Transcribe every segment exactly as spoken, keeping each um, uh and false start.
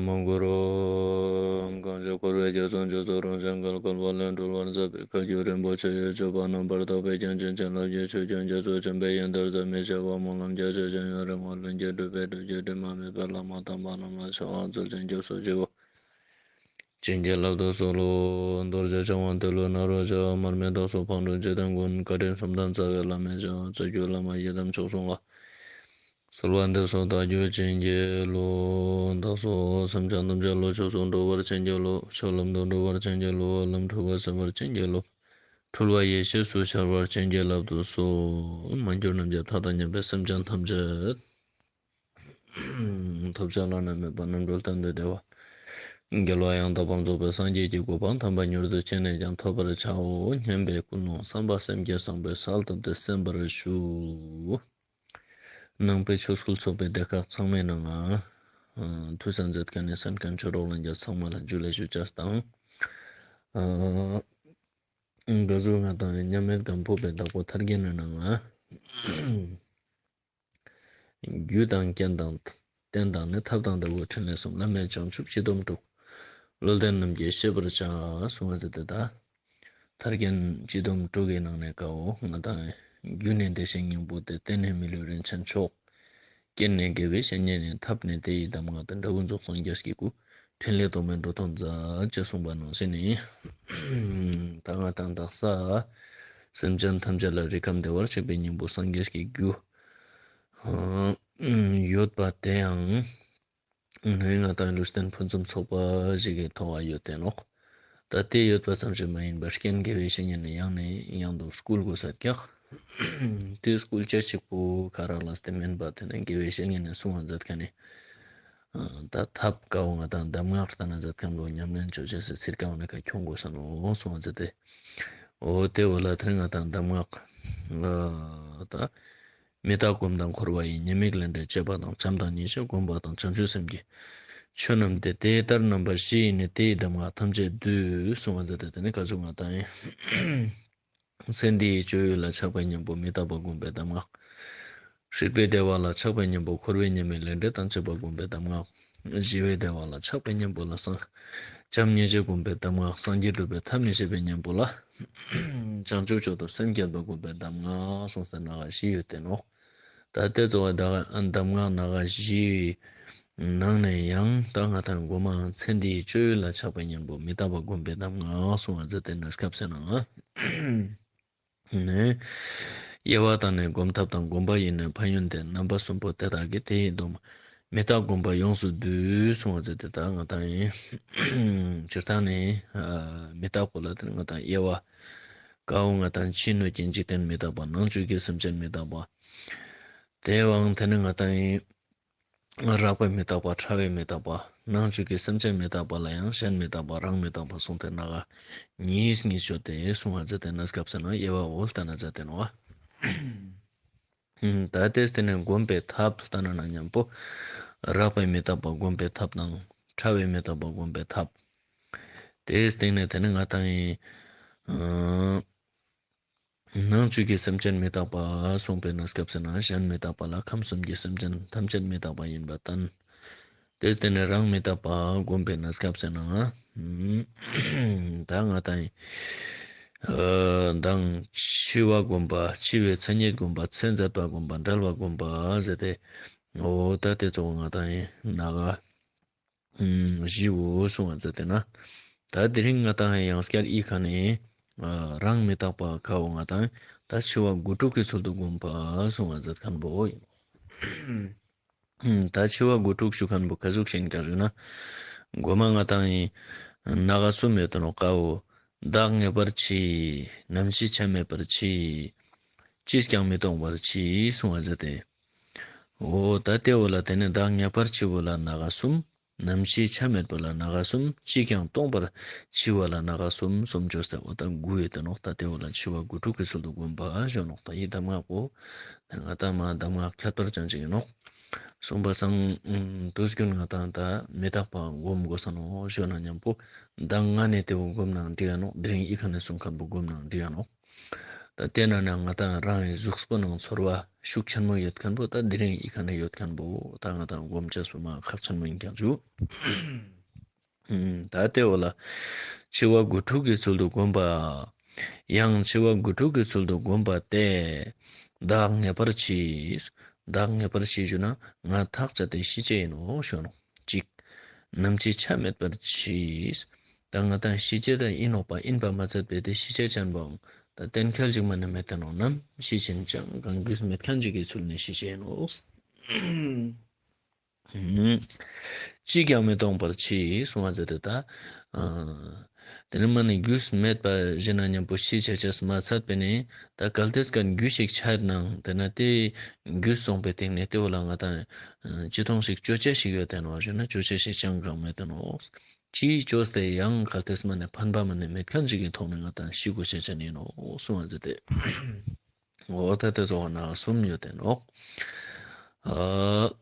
མ་གུ་རུ། གང་ཞིག་འཁོར་བའི་རྒྱ་མཚོ་མཇུག་སོགས་རང་བྱུང་གལ་བཀོད་པ་ལས་སྒྲོལ་བར་མཛད་པའི་བཀའ་བརྒྱུད་རིན་པོ་ཆེ་ཡི་སྤྱོད་པ་རྣམ་པར་དག་པའི་རྒྱན་ཅན་བྱིན་རླབས་ཀྱི་ཆུ་རྒྱུན་རྒྱ་མཚོ་ཆེན་པོའི་ཡོན་ཏན་ཟད་མི་ཤེས་པ་སྨོན་ལམ་རྒྱ་ཆེ་ཞིང་ཡུན་རིང་བ་ལྷུན་གྱིས་གྲུབ་པའི་སྒྲུབ་བརྒྱུད་དྲི་མ་མེད་པའི་བླ་མ་དམ་པ་རྣམས་ལ་ཕྱག་འཚལ་ཞིང་སྐྱབས་སུ་མཆིའོ། བྱིན་གྱིས་བརླབ་ཏུ་གསོལ་ལོ། རྡོ་རྗེ་འཆང་དབང་ཏེ་ལོ་ནཱ་རོ་ཅག་མར་མི་དྭགས་སོགས་ཕག་གྲུ་འཇིག་རྟེན་མགོན། བཀའ་དྲིན་གསུམ་ལྡན་རྩ་བའི་བླ་མའི་ཞབས། རྩ་བརྒྱུད་བླ་མ་ཡི་དམ་མཆོག་གསུམ་ལ། གསོལ་བ་འདེབས་སོ་བདག་རྒྱུད་བྱིན་གྱིས་རློབས། བདག་སོགས་སེམས་ཅན་ཐམས་ཅད་བློ་ཆོས་སུ་འགྲོ་བར་བྱིན་གྱིས་རློབས། ཆོས་ལམ་དུ་འགྲོ་བར་བྱིན་གྱིས་རློབས། ལམ་འཁྲུལ་པ་སེལ་བར་བྱིན་གྱིས་རློབས། འཁྲུལ་པ་ཡེ་ཤེས་སུ་འཆར་བར་བྱིན་གྱིས་བརླབ་ཏུ་གསོལ། མ་གྱུར་ནམ་མཁའི་མཐའ་དང་མཉམ་པའི་སེམས་ཅན་ཐམས་ཅད། ཐོབ་བྱ་བླ་ན་མེད་པ་རྣམ་གྲོལ་གཏན་དུ་བདེ་བ། རྒྱལ་བ་ཡང་དག་པར་རྫོགས་པའི་སངས་རྒྱས་ཀྱི་གོ་འཕང་དམ་པ་མྱུར་དུ་ཅི་ནས་ཀྱང་ཐོབ་པར་བྱའོ་སྙམ་པའི་ཀུན་སློང་བསམ་པ་སེམས་བསྐྱེད་བཟང་པོས་གསལ་བཏབ་སྟེ་གསན་པར་ཞུ། ནང་པའི་ཆོས་སྐུལ་ཚོགས་པའི་སྡེ་ཁག་ཚང་མའི་ནང་ང་ཐུགས་སྣང་མཛད་མཁན་ནི་གསན་མཁན་ཆོས་གྲོགས་ལྷན་རྒྱས་ཚང་མ་ལ་ཇུ་ལེ་ཞུ་ཅེས་དང་། ཨ་ག་ཟུག་ང་དང་མཉམ་མེད་སྒམ་པོ་པའི་བདག་པོ་ཐར་རྒྱན་ནི་ནང་ང་རྒྱུ་དང་རྐྱེན་དང་རྟེན་དང་ནི་ཐབས་དང་འབྲས་བུ་ཕྲིན་ལས་གསུམ། བླ་མེད་བྱང་ཆུབ་སྤྱི་སྡོམ་དྲུག། བློ་ལྡན་རྣམས་ཀྱིས་ཤེས་པར་བྱ། གསུངས་པ་ཟེར་ཏེ་ད། ཐར་རྒྱན་སྤྱི་སྡོམ་དྲུག་གི་ནང་ནས་ཀ་བོ་ང་དང་རྒྱུ་ནི་བདེ་གཤེགས་སྙིང་པོ་སྟེ། རྟེན་ནི་མི་ལུས་རིན་ཆེན་མཆོག། རྐྱེན་ནི་དགེ་བའི་བཤེས་གཉེན་ཡིན། ཐབས་ནི་དེ་ཡི་གདམས་ངག་སྟེ། འབྲས་བུ་རྫོགས་སངས་རྒྱས་ཀྱི་སྐུ། ཕྲིན་ལས་རྟོག་མེད་འགྲོ་དོན་མཛད། ཅེས་གསུངས་པ་ནང་བཞིན་ནི། ད་ང་དང་དག་ས་སེམས་ཅན་ཐམས་ཅད་ལ་རིགས་ཁམས་བདེ་བར་གཤེགས་པའི་སྙིང་པོ་སངས་རྒྱས་ཀྱི་རྒྱུ་ཡོད་པ་དེ་ཡང་ནི་ང་དང་ལུས་རྟེན་ཕུན་སུམ་ཚོགས་པ་ཞིག་གི་ཐོག་ལ་ཡོད་དེ་ནོག། ད་དེ་ཡོད་པ་ཙམ་ཞིག་མ་ཡིན་པར་རྐྱེན་དགེ་བའི་བཤེས་གཉེན་ནི་ཡང་ནས་ཡང་དུ་སྐུལ་དགོས་ས་ཀྱག། དེ་སྐུལ་ཅེས་གཅིག་པུ་ག་རང་ལ་སྟེ་མིན་པ་དེ་ནི་དགེ་བའི་བཤེས་གཉེན་ནི་གསུང་བ་མཛད་མཁན་ནི། ད་ཐབས་ཀ་བོ་ང་དང་གདམས་ངག་ལྟ་ན་མཛད་མཁན་བོ་ཉམས་ལེན་ཅོ་ཅེས་སི་ཚིར་ཀ་བོ་ནི་ཀ་ཁྱོང་དགོས་ས་ནོག་གསུང་བ་མཛད་དེ། འོ་དེ་བོ་ལ་དེ་ནི་ང་དང་གདམས་ངག་ད། མི་རྟག་སྒོམ་དང་འཁོར་བ་ཡི། ཉེས་དམིགས་ལས་འབྲས་དཔྱད་པ་དང་། བྱམས་དང་སྙིང་རྗེ་སྒོམ་པ་དང་། བྱང་ཆུབ་སེམས་ཀྱི་ཆོས་རྣམས་ཏེ། དེ་ལྟར་རྣམ་པ་བཞི་ཡིས་ནི། དེ་ཡི་གདམས་ངག་ཐམས་ཅད་བསྡུས། གསུང་བ་མཛད་དེ་དེ་ནི་ག་ཟུག་ང་དང་ཡིན། ཚེ་འདིའི་སྤྱོད་ཡུལ་ལ་ཆགས་པའི་གཉེན་པོ་མི་རྟག་པ་སྒོམ་པའི་གདམས་ངག། རིག་པའི་བདེ་བ་ལ་ཆགས་པའི་གཉེན་པོ་འཁོར་བའི་ཉེས་དམིགས་ལས་འབྲས་དང་བཅས་པ་སྒོམ་པའི་གདམས་ངག། ཞི་བའི་བདེ་བ་ལ་ཆགས་པའི་གཉེན་པོ་ལ་སངས། བྱམས་སྙིང་རྗེ་སྒོམ་པའི་གདམས་ངག། སངས་རྒྱས་སྒྲུབ་པའི་ཐབས་ནི་བཤད་པའི་གཉེན་པོ་ལ། བྱང་ཆུབ་མཆོག་ཏུ་སེམས་བསྐྱེད་པ་སྒོམ་པའི་གདམས་ངག་གསུངས་ཏེ་ནང་ང་བཞི་ཡོད་དེ་ནོག། ད་དེ་ཚོ་བ་ད་གདམས་ངག་ནང་ང་བཞི་ནང་ནས་ཡང་ད་ང་དང་མགོ་མ་ཚེ་འདིའི་སྤྱོད་ཡུལ་ལ་ཆགས་པའི་གཉེན་པོ་མི་རྟག་པ་སྒོམ་པའི་གདམས་ངག་གསུང་བ་མཛད་དེ་གནས་སྐབས་སུ་ནང་ནས། དབྱེ་བ་དང་ནི་སྒོམ་ཐབས་དང་། སྒོམ་པ་ཡི་ནི་ཕན་ཡོན་ཏེ། རྣམ་པ་གསུམ་པོ་དེ་དག་གིས། དེ་ཡི་སྡོམ་མི་རྟག་སྒོམ་པ་ཡོངས་སུ་བསྡུས། གསུང་བ་མཛད་དེ་ད་ང་དང་ཡིན། སྤྱིར་བཏང་ནི་མི་རྟག་པོ་ལ་དེ་ནི་ང་དང་དབྱེ་བ། ཀ་བོ་ང་དང་ཕྱི་སྣོད་ཀྱི་འཇིག་རྟེན་མི་རྟག་པ། ནང་བཅུད་ཀྱི་སེམས་ཅན་མི་རྟག་པ། དེ་བའང་དེ་ནི་ང་དང་ཡིན། རགས་པའི་མི་རྟག་པ། ཕྲ་བའི་མི་རྟག་པ། ནང་བཅུད་ཀྱི་སེམས་ཅན་མི་རྟག་པ་ལ་ཡང་གཞན་མི་རྟག་པ་རང་མི་རྟག་པ་གསུངས་ཏེ་ནང་ང་གཉིས་གཉིས་ཤོད་དེ་གསུང་བ་མཛད་དེ་གནས་སྐབས་སུ་ནང་དབྱེ་བ་བོ་ལྟ་ན་མཛད་དེ་ནོག། ད་དེ་སྟེང་ནས་སྒོམ་པའི་ཐབས་ལྟ་ན་ན་མཉམ་པོ་རགས་པའི་མི་རྟག་པ་སྒོམ་པའི་ཐབས་དང་ཕྲ་བའི་མི་རྟག་པ་སྒོམ་པའི་ཐབས། དེ་སྟེང་ནས་དེ་ནི་ང་དང་ཡིན། ནང་བཅུད་ཀྱི་སེམས་ཅན་མི་རྟག་པ་གསུངས་པའི་གནས་སྐབས་སུ་ན་གཞན་མི་རྟག་པ་ལ་ཁམས་གསུམ་གྱི་སེམས་ཅན་ཐམས་ཅད་མི་རྟག་པ་ཡིན་པ་བསྟན། དེ་སྟེང་ནས་རང་མི་རྟག་པ་སྒོམ་པའི་གནས་སྐབས་སུ་ན། ད་ང་དང་ཡིན། འཆི་བ་སྒོམ་པ། འཆི་བའི་མཚན་ཉིད་སྒོམ་པ། ཚེ་ཟད་པ་སྒོམ་པ། འབྲལ་བ་སྒོམ་པ་ཟེར་ཏེ། འོ་ད་དེ་ཚོ་ང་དང་ཡིན་ནང་ང་བཞི་བོ་གསུང་བ་མཛད་དེ་ན། ད་དེ་རིང་ང་དང་ཡང་སྐྱར་ཨི་ཁ་ནས་རང་མི་རྟག་པ་ཀ་བོ་ང་དང་ད་འཆི་བ་དགུ་དྲུག་གི་ཚུལ་དུ་སྒོམ་པ་གསུང་བ་མཛད་མཁན་བོ་ཡིན། ད་འཆི་བ་དགུ་དྲུག་ཞུ་མཁན་བོ་ག་ཟུག་ཞིག་ཡིན་ཀ་ཞུ་ན། མགོ་མ་ང་དང་ཡིན་ནང་ང་གསུམ་ཡོད་དོ་ནོག། ཀ་བོ། བདག་ངེས་པར་འཆི། ནམ་འཆི་ཆ་མེད་པར་འཆི། ཅིས་ཀྱང་མི་སྟོང་པར་འཆི་གསུང་བ་མཛད་དེ། འོ་ད་དེ་བོ་ལ་དེ་ནི་བདག་ངེས་པར་འཆི་བོ་ལ་ནང་ང་གསུམ། ནམ་འཆི་ཆ་མེད་པོ་ལ་ནང་ང་གསུམ། ཅིས་ཀྱང་སྟོང་པར་འཆི་བོ་ལ་ནང་ང་གསུམ། གསུམ་བཅོས་ཏེ་འོ་ད་དགུ་ཡོད་དེ་ནོག། ད་དེ་བོ་ལ་འཆི་བ་དགུ་དྲུག་གི་ཚུལ་དུ་སྒོམ་པ་ཞུ་ནོག། ད་ཡི་གདམས་ངག་པོ་ང་དང་མ་གདམས་ངག་ཁྱད་པར་ཅན་ཅིག་ཡིན་ནོག། གསུངས་པ་སང་དུས་རྒྱུན་ང་དང་ད་མི་རྟག་པ་སྒོམ་དགོས་ས་ནོག་ཞུ་ན་མཉམ་པོ་ད་ང་ནས་དེ་བོ་སྒོམ་ནའང་འགྲིག་ག་ནོག། དེ་རིང་ཨི་ཁ་ནས་གསུང་མཁན་བོ་སྒོམ་ནའང་འགྲིག་ག་ནོག། ད་དེ་ན་ན་ང་ཏང་རང་གི་གཟུགས་པོ་ནང་ཚོར་བ་ཤུགས་ཆེན་མོ་ཡོད་མཁན་པོ་ད་དེ་རིང་ཡི་ཁ་ན་ཡོད་མཁན་པོ་ད་ང་ཏང་སྒོམ་ཆ་སོ་མ་ཁག་ཆེན་མོ་ཡིན་ཀྱང་ཞུ། ད་དེ་བོ་ལ་འཆི་བ་དགུ་ཕྲུགས་ཀྱི་ཚུལ་དུ་བསྒོམ་པ། ཡང་འཆི་བ་དགུ་ཕྲུགས་ཀྱི་ཚུལ་དུ་བསྒོམ་པ་སྟེ། བདག་ངེས་པར་འཆི། བདག་ངེས་པར་འཆི་ཞུ་ན་ང་ཐག་བཅད་དེ་ཤི་ཅེས་ཡིན་ནོག་ཞུ་ནོག་གཅིག་ནམ་འཆི་ཆ་མེད་པར་འཆི། ད་ང་ཏང་ཤི་ཅེས་ད་ཡིན་ནོག་པ་ཡིན་པ་མ་ཚད་པའི་དེ་ཤི་ཅེས་ཅན་པོའང་ད་གཏན་འཁེལ་ཅིག་མ་ནི་མེད་དེ་ནོག་ནམ་ཤི་ཅིན་ཅང་གང་རྒྱུས་མེད་མཁན་ཅིག་གི་ཚུལ་ནས་ཤི་ཅེས་ཡིན་ནོག་ཅིས་ཀྱང་མི་གཏོང་བར་འཆི་གསུང་བ་མཛད་དེ་ད། ཨ་དེ་ནི་མ་ནི་རྒྱུས་མེད་པ་ཞེ་ན་མཉམ་པོ་ཤི་ཆ་ཆས་མ་ཚད་པས་ནི་ད་གལ་ཏེ་གན་རྒྱུས་ཤིག་ཆ་ཡོད་ནའང་དེ་ན་དེ་རྒྱུས་སོང་པའི་སྟེང་ནས་དེ་བོ་ལ་ང་ཏང་ཅི་ཐོང་ཞིག་ཅོ་ཅེས་ཤིག་ཡོད་དེ་ནོག་ཞུ་ན་ཅོ་ཅེས་ཤིག་ཅང་གང་མེད་དེ་ནོག་ཅིས་ཅོས་ཏེ་ཡང་གལ་ཏེ་མ་ནི་ཕན་པ་མ་ནི་མེད་མཁན་ཞིག་གི་ཐོག་ནས་ང་ཏང་ཤི་དགོས་ཤེས་ཅན་ཡིན་ནོག་གསུང་བ་མཛད་དེ། འོ་ད་དེ་ཚོ་ན་གསུམ་ཡོད་དེ་ནོག་ཨ།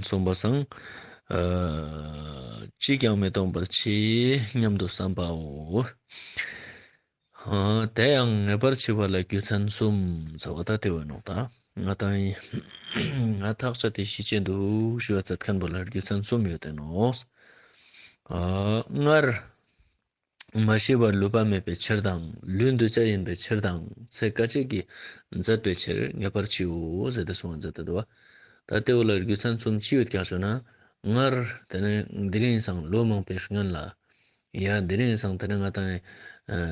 གསུངས་པ་སང་། ཅིས་ཀྱང་མི་གཏོང་བར་འཆི་སྙམ་དུ་བསམ་པའོ། དེ་ཡང་ངེས་པར་འཆི་བ་ལ་རྒྱུ་མཚན་གསུམ་ཟེར་བ་ད་དེ་བོ་ནོག་ད། ང་ཏང་ཡིན། ང་ཐག་བཅད་དེ་ཤི་ཅེས་འདུག་ཞུ་བ་མཛད་མཁན་པོ་ལ་རྒྱུ་མཚན་གསུམ་ཡོད་དེ་ནོག་སྔར། མ་ཤི་བར་ལུས་པ་མེད་པའི་ཕྱིར་དང་ལུས་འདུ་བྱ་ཡིན་པའི་ཕྱིར་དང་ཚེ་སྐད་ཅིག་གིས་མཛད་པའི་ཕྱིར་ངེས་པར་འཆིའོ་ཟེར་ཏེ་གསུངས་མཛད་དེ་འདུག་བ། ད་དེ་བོ་ལ་རྒྱུ་མཚན་གསུམ་ཅི་ཡོད་ཀྱང་ཞུ་ན། སྔར་དེ་ནི་དེ་རིང་སང་ལོ་མང་པོའི་སྔན་ལ། ཡ་དེ་རིང་སང་དེ་ནི་ང་ཏང་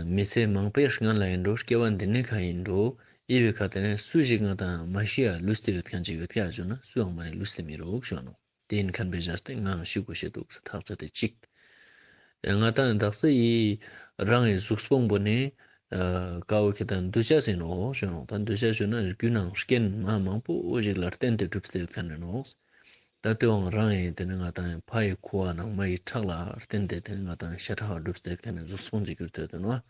མི་ཚེ་མང་པོའི་སྔན་ལ་ཡིན་འགྲོ་སྐྱེ་བ་འདི་ནི་ཁ་ཡིན་འགྲོ་ཨི་བའི་ཁ་དེ་ནི་སུ་ཞིག་ང་ཏང་མ་ཤི་ཡ་ལུས་ཏེ་ཡོད་མཁན་ཅིག་ཡོད་ཀྱང་ཞུ་ན་སུའང་མ་ནི་ལུས་ཏེ་མི་རུག་ཞུ་ནོག་དེ་ཡིན་མཁན་པའི་བྱས་ཏེ་ངའང་ཤི་དགོས་ཤེས་འདུག་ཟེར་ཐག་བཅད་དེ་གཅིག་ང་ཏང་དག་ས་ཡི་རང་གི་གཟུགས་པོ་པོ་ནི་ཀ་བོ་ཁྱེད་ད་འདུ་བྱ་ཟེར་ནོག་ཞུ་ནོག་ད་འདུ་བྱ་ཞུ་ན་རྒྱུ་ནང་རྐྱེན་མ་མང་པོ་ཞིག་ལ་བརྟེན་ཏེ་གྲུབ་སྟེ་ཡོད་མཁན་ནི་ནོག་ད་དེའང་རང་ཡིན་དེ་ནི་ང་ཏང་ཕ་ཡི་ཁུ་བ་ནང་མ་ཡི་ཁྲག་ལ་བརྟེན་ཏེ་དེ་ནི་ང་ཏང་ཤ་ཁྲག་གྲུབ་སྟེ་ཡོད་མཁན་ནི་གཟུགས་པོ་ཞིག་གྱུར་ཏེ་ཡོད་དེ་ནོག་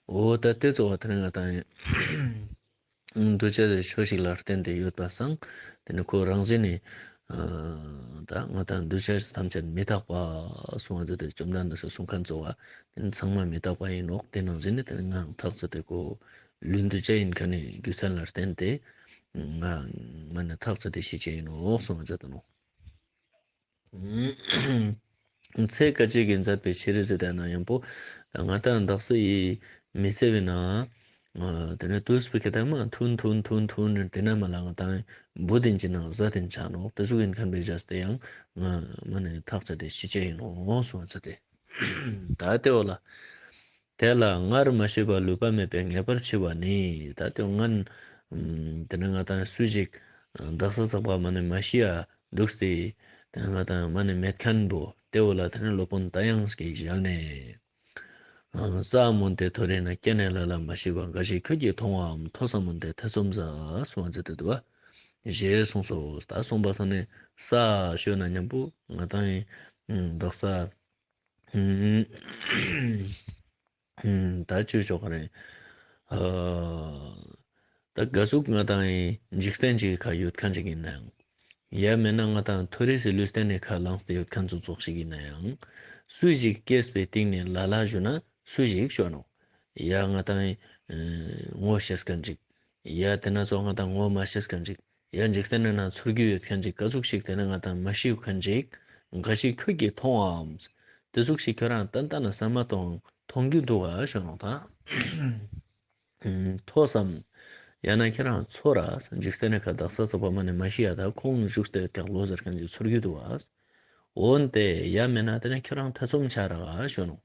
འོ་ད་དེ་གཙོ་བོ་དེ་ནི་ང་ཏང་ཡིན། འདུ་བྱེད་དེ་ཆོས་ཤིག་ལ་བརྟེན་ཏེ་ཡོད་པ་སང་། དེ་ནི་ཁོ་རང་བཞིན་ནི། ད་ང་ཏང་འདུ་བྱེད་ཐམས་ཅད་མི་རྟག་པ་གསུང་བ་མཛད་དེ་བཅོམ་ལྡན་འདས་སི་གསུང་མཁན་གཙོ་བོ། དེ་ནི་ཚང་མ་མི་རྟག་པ་ཡིན་ནོག་དེ་ནང་བཞིན་ནི་དེ་ནི་ངའང་ཐག་བཅད་དེ་ཁོ་ལུས་འདུ་བྱེད་ཡིན་མཁན་ནི་རྒྱུ་མཚན་ལ་བརྟེན་ཏེ། ང་མ་ནི་ཐག་བཅད་དེ་ཤི་ཅེས་ཡིན་ནོག་གསུང་བ་མཛད་དེ་ནོག་ཚེ་སྐད་ཅིག་གིས་མཛད་པའི་ཕྱིར་ཟེར་ཏེ་ན་ཡང་པོ། ང་ཏང་དག་ས་ཡི་མི་ཚེ་བའི་ནང་། དེ་ནས་དུས་པོ་ཁྱེད་ད་མ་ཐུང་ཐུང་ཐུང་ཐུང་ནས་དེ་ན་མ་ལ་ང་ཏང་བུ་དེན་ཅི་ནང་བཟའ་དེན་ཆ་ནོག་དེ་ཟུག་ཡིན་མཁན་པའི་བྱས་ཏེ་ཡང་ང་མ་ནི་ཐག་བཅད་དེ་ཤི་ཅེས་ཡིན་ནོག་གསུང་བ་མཛད་དེ། ད་དེ་བོ་ལ། དེ་ལ་སྔར་མ་ཤི་བར་ལུས་པ་མེད་པའི་ངེས་པར་འཆི་བ་ནི་ད་དེ་སྔན། དེ་ནི་ང་ཏང་སུ་ཞིག་དག་ས་ཚག་པ་མ་ནི་མ་ཤི་ཡ་འདུག་སྟེ། དེ་ནི་ང་ཏང་མ་ནི་མེད་མཁན་པོ་དེ་བོ་ལ་དེ་ནི་སློབ་དཔོན་ད་ཡང་སྐྱེས་ཞལ་ནས། ས་མུན་དེ་མཐོ་རིས་ན་སྐྱེས་ནས་ལ་ལ་མ་ཤི་བ་འགའ་ཞིག་ཁྱོད་ཀྱིས་མཐོང་བའམ་མཐོ་ས་མུན་དེ་ཐེ་ཚོམ་ཟ་གསུང་བ་མཛད་དེ་འདུག་བ། ཞེས་གསུངས་སོ། ད་གསུངས་པ་སང་ནི་ས་ཞུ་ན་མཉམ་པོ་ང་ཏང་ཡིན་དག་ས། ད་ཅི་ཆོག་ག་རེ། ད་ག་ཟུག་ང་ཏང་ཡིན་འཇིག་རྟེན་གྱི་ཁ་ཡོད་མཁན་ཅིག་ཡིན་ནའང་། ཡ་མེད་ན་ང་ཏང་མཐོ་རིས་སི་ལུས་རྟེན་ནི་ཁ་ལངས་ཏེ་ཡོད་མཁན་ཙོགས་ཙོགས་ཤིག་ཡིན་ནའང་། སུ་ཞིག་སྐྱེས་པའི་སྟེང་ནས་ལ་ལ་ཞུ་ན་སུ་ཞིག་ཞུ་ནོག་ཡ་ང་ཏང་ཡིན་ངོ་ཤེས་མཁན་ཅིག་ཡ་དེ་ན་ཚོ་ང་ཏང་ངོ་མ་ཤེས་མཁན་ཅིག་ཡང་འཇིག་རྟེན་ན་ཚོར་རྒྱུ་ཡོད་མཁན་ཅིག་ག་ཟུག་ཞིག་དེ་ནི་ང་ཏང་མ་ཤི་མཁན་ཅིག་འགའ་ཞིག་ཁྱོད་ཀྱིས་མཐོང་བའམ། དེ་ཟུག་ཞིག་ཁྱོད་རང་ཏན་ཏན་ན་བསམ་མ་གཏོང་མཐོང་རྒྱུ་འདུག་ག་ཞུ་ནོག་ད། མཐོ་སམ། ཡང་ན་ཁྱོད་རང་ཚོར་ར་འཇིག་རྟེན་ནི་ཁ་དག་ས་ཚག་པ་མ་ནི་མ་ཤི་ཡ་ད་ཁོང་བཞུགས་ཏེ་ཡོད་ཀྱག་ལོ་ཟེར་མཁན་ཅིག་ཚོར་རྒྱུ་འདུག་ག་འོན་ཏེ་ཡ་མེད་ན་དེ་ནི་ཁྱོད་རང་ཐེ་ཚོམ་ཆ་ར་ག་ཞུ་ནོག་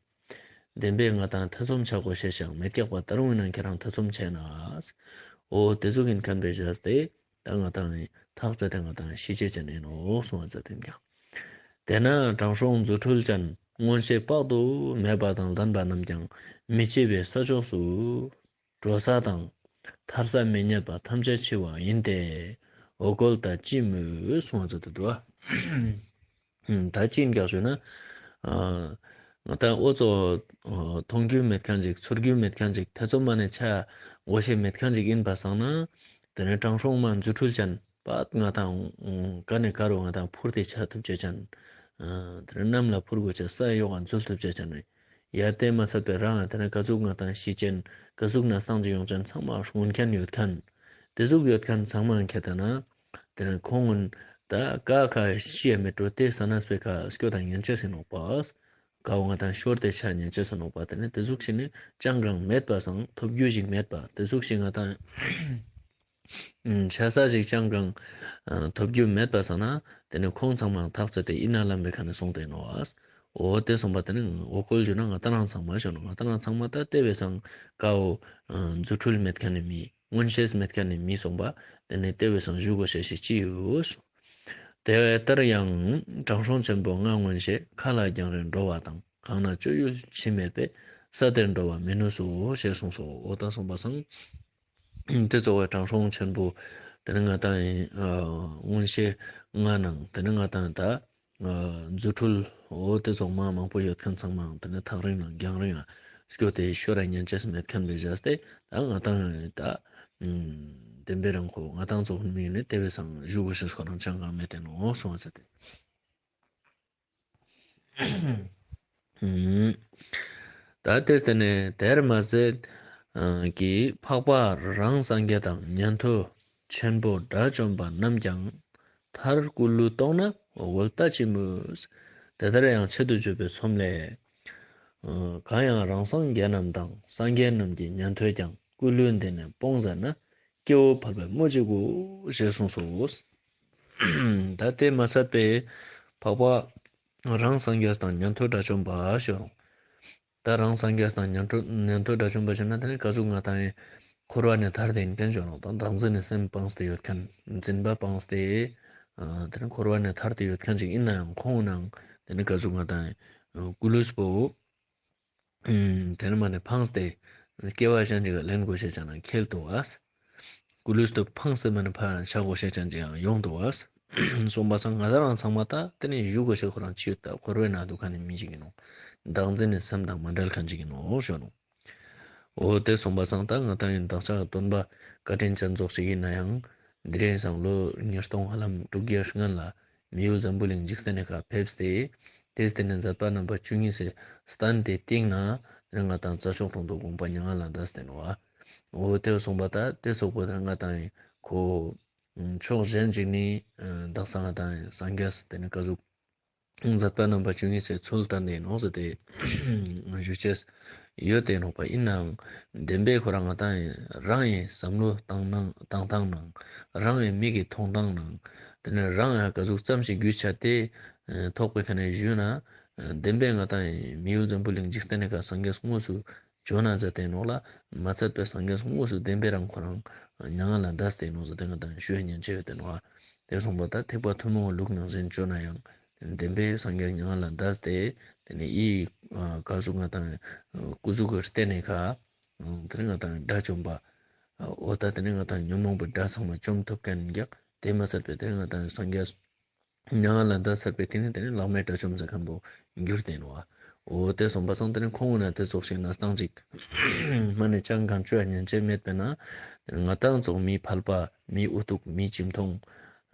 བདེན་པའི་ང་ཏང་ཐེ་ཚོམ་ཆ་དགོས་ཤེས་ཤིག་མེད་ཀྱག་པ་ད་རུང་ཡིན་ན་ཁྱོད་རང་ཐེ་ཚོམ་ཆ་ན། འོ་དེ་ཟུག་ཡིན་མཁན་པའི་བྱས་ཏེ་ད་ང་ཏང་ཐག་བཅད་དེ་ང་ཏང་ཤི་ཅེས་ཅན་ཡིན་ནོག་གསུང་བ་མཛད་དེ་ཀྱག་དེ་ན་དྲང་སྲོང་རྫུ་འཕྲུལ་ཅན་མངོན་ཤེས་དཔག་ཏུ་མེད་པ་དང་ལྡན་པ་རྣམས་ཀྱང་མི་སྐྱེ་བའི་ས་ཕྱོགས་སུ། འགྲོ་ས་དང་ཐར་ས་མི་རྙེད་པ་ཐམས་ཅད་འཆི་བ་ཡིན་ཏེ། འོ་སྐོལ་ད་ཅི་སྨོས་གསུང་བ་མཛད་དེ་འདུག་བ། ད་ཅི་ཡིན་ཀྱག་ཞུ་ན། ང་ཏང་འོ་ཙོགས་མཐོང་རྒྱུ་མེད་མཁན་ཅིག་ཚོར་རྒྱུ་མེད་མཁན་ཅིག་ཐེ་ཚོམ་མ་ནི་ཆ་དགོས་ཤེས་མེད་མཁན་ཅིག་ཡིན་པ་སང་ན། དེ་ནི་དྲང་སྲོང་མ་རྫུ་འཕྲུལ་ཅན་པ་ང་ཏང་ག་ནས་ག་རུ་ང་ཏང་འཕུར་ཏེ་ཆ་ཐུབ་ཅེས་ཅན། དེ་ནི་གནམ་ལ་འཕུར་དགོས་ཅེས་ས་ཡོག་ག་འཛུལ་ཐུབ་ཅེས་ཅན་ནི། ཡ་དེ་མ་ཚད་པའི་རང་དེ་ནི་ག་ཟུག་ང་དང་ཤི་ཅན་ག་ཟུག་ན་སྟངས་ཅིག་ཡོང་ཅན་ཚང་མ་སྔོན་ཁན་ཡོད་ཁན། དེ་ཟུག་ཡོད་ཁན་ཚང་མ་ཁྱེད་ད་ན་དེ་ནི་ཁོང་གུན་ད་ཀ་ཁ་ཤི་ཡ་མེད་འགྲོ་དེ་ས་ན་སྤེ་ཁ་སྐྱོ་དང་ཉན་ཅེས་ཡིན་ནོག་པ། ཀ་བོ་ང་དང་ཤོར་ཏེ་ཆ་ཉན་ཅེས་ཡིན་ནོག་པ། དེ་ནི་དེ་ཟུག་ཤིག་ནི་ཅང་གང་མེད་པ་སང་ཐོབ་རྒྱུ་ཞིག་མེད་པ་དེ་ཟུག་ཤིག་ང་དང་ཆ་ས་ཞིག་ཅང་གང་ཐོབ་རྒྱུ་མེད་པ་སང་ན་དེ་ནི་ཁོང་ཚང་མ་ཐག་ཚད་དེ་ཨིན་ན་ལམ་པའི་ཁ་ནས་སོང་སྟེ་ནོག་ཨ། འོ་དེ་སོང་པ་དེ་ནི་འོ་ཁོལ་ཞུ་ན་ང་དང་རང་ཚང་མ་ཞུ་ན་ང་དང་རང་ཚང་མ་ད་དེ་བས་སང་ཀ་བོ་རྫུ་འཕྲུལ་མེད་ཁན་ནི་མི་མངོན་ཤེས་མེད་ཁན་ནི་མི་སོང་པ་དེ་ནི་དེ་བས་སང་ཞུ་དགོས་ཤེས་ཤིག་ཅི་ཡོད། དེ་ལྟར་ཡང་དྲང་སྲོང་ཆེན་པོ་ང་མངོན་ཤེས་མཁའ་ལ་རྒྱང་རིང་འགྲོ་བ་དང་གང་ན་སྤྱོད་ཡུལ་ཅི་མེད་པས་ས་དེར་འགྲོ་བ་མི་ནུས་སོ་ཞེས་གསུངས་སོ། འོ་ད་སོང་པ་སང་དེ་ཙོགས་པའི་དྲང་སྲོང་ཆེན་པོ་དེ་ནི་ང་དང་ཨིན་མངོན་ཤེས་ང་ནང་དེ་ནི་ང་དང་ད་རྫུ་འཕྲུལ་འོ་དེ་ཙོགས་མ་མང་པོ་ཡོད་ཁན་ཚང་མ་དེ་ནི་ཐག་རིང་ནང་རྒྱང་རིང་ང་སྐྱོད་དེ་ཤོར་ར་ཉན་ཅེས་མེད་ཁན་བས་བཞག་སྟེ་ད་ང་དང་ད་བདེན་པའི་རང་ཁོ་ང་དང་ཙོགས་མི་ནི་དེ་བས་སང་ཞུ་དགོས་ཤེས་ཁོ་རང་ཅང་གང་མེད་དེ་ནོག་སོང་ཟེར་ཏེ། ད་དེ་སྟེ་ནས་དེར་མ་ཟད་ཀྱི་འཕགས་པ་རང་སངས་རྒྱས་དང་ཉན་ཐོས་ཆེན་པོ་དགྲ་བཅོམ་པ་རྣམས་ཀྱང་མཐར་སྐུ་ལུས་བཏང་ན་འོ་ཁོལ་ལྟ་ཅི་སྨོས། དེ་ལྟར་ཡང་ཆེད་དུ་བརྗོད་པའི་ཚོམས་ལས། གང་ཡང་རང་སངས་རྒྱས་རྣམས་དང་སངས་རྒྱས་རྣམས་ཀྱི་ཉན་ཐོས་ཀྱང་སྐུ་ལུས་འདི་ནས་སྤོང་མཛད་ན་སྐྱེ་བོ་ཕལ་པའི་སྨོས་ཅི་དགོས་ཞེས་གསུངས་སོ། ད་དེ་མ་ཚད་པའི་འཕགས་པ་རང་སངས་རྒྱས་དང་ཉན་ཐོས་དགྲ་བཅོམ་པ་ཞུ་རུང་། ད་རང་སངས་རྒྱས་དང་ཉན་ཐོས་ཉན་ཐོས་དགྲ་བཅོམ་པ་ཞུ་ན་དེ་ནི་ག་ཟུག་ང་དང་འཁོར་བ་ནས་ཐར་ཏེ་ཨིན་ཁན་ཞུ་རུང་དང་བདག་འཛིན་ནས་སེམས་སྤངས་ཏེ་ཡོད་ཁན་འཛིན་པ་སྤངས་ཏེ་དེ་ནི་འཁོར་བ་ནས་ཐར་ཏེ་ཡོད་ཁན་ཅིག་ཨིན་ནའང་ཁོང་ནང་དེ་ནི་ག་ཟུག་ང་དང་སྐུ་ལུས་པོ་དེ་ནི་མ་ནས་ཕངས་ཏེ་སྐྱེ་བ་གཞན་ཅིག་ལེན་དགོས་ཤེས་ཅན་ནང་ཁེལ་འདུག་བ། སྐུ་ལུས་སྟོབས་ཕངས་ཏེ་མ་ནས་ཕར་ཆ་དགོས་ཤེས་ཅན་ཅིག་ཡང་ཡོང་འདུག་བ། སོང་པ་སང་ང་དང་རང་ཚང་མ་ད་དེ་ནི་ཞུ་དགོས་ཤེས་ཁོ་རང་ཅི་ཡོད་ད་འཁོར་བའི་ནང་འདུག་ཁན་ནི་མི་ཅིག་ཨིན་ནོག་བདག་འཛིན་ནི་སེམས་དང་མ་བྲལ་ཁན་ཅིག་ཨིན་ནོག་ཞུ་ནོག་འོ་དེ་སོང་པ་སང་ད་ང་དང་ཨིན་བདག་ཅག་སྟོན་པ་བཀའ་དྲིན་ཅན་ཙོགས་ཤིག་ཨིན་ནའང་དེ་རིང་སང་ལོ་ཉིས་སྟོང་ཧ་ལམ་དྲུག་བརྒྱའི་སྔན་ལ་མི་ཡུལ་འཛམ་བུ་གླིང་འཇིག་རྟེན་ནི་ཁ་ཕེབས་ཏེ་དེ་སྟེ་ནི་མཛད་པ་རྣམ་པ་བཅུ་གཉིས་སི་སྟན་དེ་སྟེང་ན་ང་དང་རྩྭ་མཆོག་གྲོང་དུ་དགོངས་པ་མྱ་ངན་ལས་འདས་ཏེ་ནོག་འོ་དེ་སོང་པ་ད་དེ་སོགས་པོ་ང་དང་ཁོ་ཕྱོགས་གཞན་ཅིག་ནི་དག་ས་ང་དང་སངས་རྒྱས་དེ་ནི་ག་ཟུག་མཛད་པ་རྣམ་པ་བཅུ་གཉིས་སི་ཚུལ་བསྟན་ཏེ་ནོག་ཟེར་ཏེ་ཞུ་ཅེས་ཡོད་དེ་ནོག་པ། ཨིན་ནའང་བདེན་པའི་ཁོ་རང་ང་དང་རང་ཨིན་བསམ་བློ་བཏང་ནང་བཏང་སྟངས་ནང་རང་ཨིན་མིག་གི་མཐོང་སྟངས་ནང་དེ་ནི་རང་ཡང་ག་ཟུག་ཙམ་ཞིག་རྒྱུས་ཆ་དེ་ཐོག་པའི་ཁ་ནས་ཞུས་ན་བདེན་པའི་ང་དང་ཨིན་མི་ཡུལ་འཛམ་བུ་གླིང་འཇིག་རྟེན་ནི་ཁ་སངས་རྒྱས་དངོས་སུ་བྱོན་ན་མཛད་དེ་ནོག་ལ་མ་ཚད་པའི་སངས་རྒྱས་དངོས་སུ་བདེན་པའི་རང་ཁོ་རང་མྱ་ངན་ལས་འདས་ཏེ་ནོག་ཟེར་ཏེ་ང་དང་ཞུ་ཉན་ཆེ་ཡོད་དེ་ནོག་དེ་སོང་པ་ད་ཐེག་པ་ཐུན་མོང་ལུགས་ནང་བཞིན་བྱོན་ན་ཡང་བདེན་པའི་སངས་རྒྱས་མྱ་ངན་ལས་འདས་ཏེ་དེ་ནི་ཨི་ག་ཟུག་ང་དང་སྐུ་གཟུགས་ཀྱི་སྟེང་ནས་ཁ་དེ་ནི་ང་དང་དགྲ་བཅོམ་པ་འོ་ད་དེ་ནི་ང་དང་ཉོན་མོངས་པའི་དགྲ་ཚང་མ་བཅོམ་ཐུབ་ཁན་ཀྱག་དེ་མ་ཚད་པའི་དེ་ནི་ང་དང་སངས་རྒྱས་མྱ་ངན་ལས་འདས་ཚར་པའི་དེ་ནི་དེ་ནི་ལག་མེད་དགྲ་བཅོམ་ཟེར་ཁན་པོ་འགྱུར་ཏེ་ནོག་འོ་དེ་སོང་པ་སང་དེ་ནི་ཁོང་ན་དེ་ཙོགས་ཤིག་ན་སྟངས་ཅིག་མ་ནས་ཅང་གང་བཅོ་ཡ་ཉན་ཆེ་མེད་པས་ན་དེ་ནི་ང་དང་ཙོགས་མི་ཕལ་པ་མི་ཨུ་ཐུག་མི་ཅིམ་ཐོང་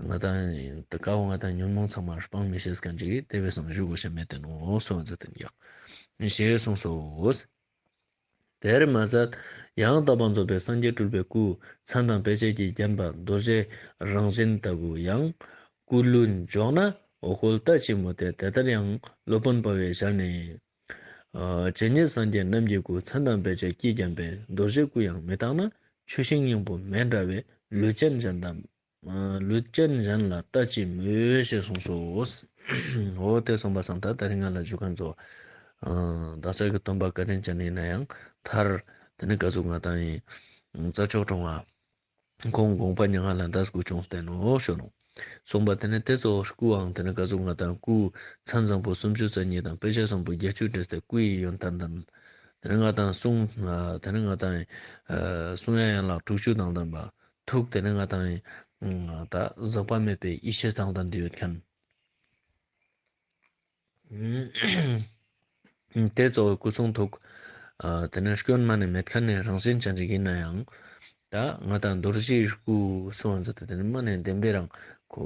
ང་དང་དེ་ཀ་བོ་ང་དང་ཉོན་མོངས་ཚང་མ་སྤང་མི་ཤེས་ཁན་ཅིག་དེ་བས་སང་ཞུ་དགོས་ཤེས་མེད་དེ་ནོག་སོང་ཟེར་ཏེ་ཡག་ཞེས་གསུངས་སོ། དེར་མ་ཟད་ཡང་དག་པར་རྫོགས་པའི་སངས་རྒྱས་སྤྲུལ་པའི་སྐུ་མཚན་དང་དཔེ་བྱད་ཀྱིས་བརྒྱན་པ་རྡོ་རྗེའི་རང་བཞིན་ལྟ་བུ་ཡང་སྐུ་ལུས་འཇོག་ན་འོ་ཁོལ་ལྟ་ཅི་སྨོས་ཏེ། དེ་ལྟར་ཡང་སློབ་དཔོན་དཔའ་བོས་ཞལ་ནས། ཇི་སྙེད་སངས་རྒྱས་རྣམས་ཀྱི་སྐུ་མཚན་དང་དཔེ་བྱད་ཀྱིས་བརྒྱན་པའི་རྡོ་རྗེའི་སྐུ་ཡང་མི་རྟག་ན་ཆུ་ཤིང་སྙིང་པོ་མེ་འདྲ་བའི་ལུས་ཅན་གཞན་དང་། ལུས་ཅན་གཞན་ལ་ལྟ་ཅི་སྨོས་ཞེས་གསུངས་སོ། འོ་དེ་གསུངས་པ་སང་ད་དེ་རིང་ང་ལ་ཞུ་ཁན་ཚོ་བདག་ཅག་གི་སྟོན་པ་བཀའ་དྲིན་ཅན་ཨིན་ན་ཡང་མཐར་དེ་ནི་ག་ཟུག་ང་དང་ཨིན་རྩྭ་མཆོག་གྲོང་བ་ཁོང་དགོངས་པ་མྱ་ངན་ལས་འདས་སྐུ་བྱུང་སྟེ་ནོག་ཞུ་ནོག་གསུངས་པ་དེ་ནི་དེ་ཚོ་སྐུའང་དེ་ནི་ག་ཟུག་ང་དང་སྐུ་མཚན་བཟང་པོ་སུམ་ཅུ་རྩ་གཉིས་དང་དཔེ་བྱད་བཟང་པོ་བརྒྱད་ཅུ་འདྲེས་ཏེ་སྐུ་ཡི་ཡོན་ཏན་དང་དེ་ནི་ང་དང་གསུང་དེ་ནི་ང་དང་གསུང་ཡ་ཡན་ལག་དྲུག་ཅུ་དང་ལྡན་པ། ཐུགས་དེ་ནི་ང་དང་ད་ཟག་པ་མེད་པའི་ཡེ་ཤེས་དང་ལྡན་ཏེ་ཡོད་ཁན། དེ་གཙོ་བོའི་སྐུ་གསུང་ཐུགས་དེ་ནི་སྐྱོན་མ་ནས་མེད་ཁན་ནི་རང་བཞིན་ཅན་ཅིག་ཨིན་ན་ཡང་ད་ང་དང་རྡོ་རྗེའི་སྐུ་གསུངས་ཟེར་ཏེ་དེ་ནི་མ་ནས་བདེན་པའི་རང་ཁོ་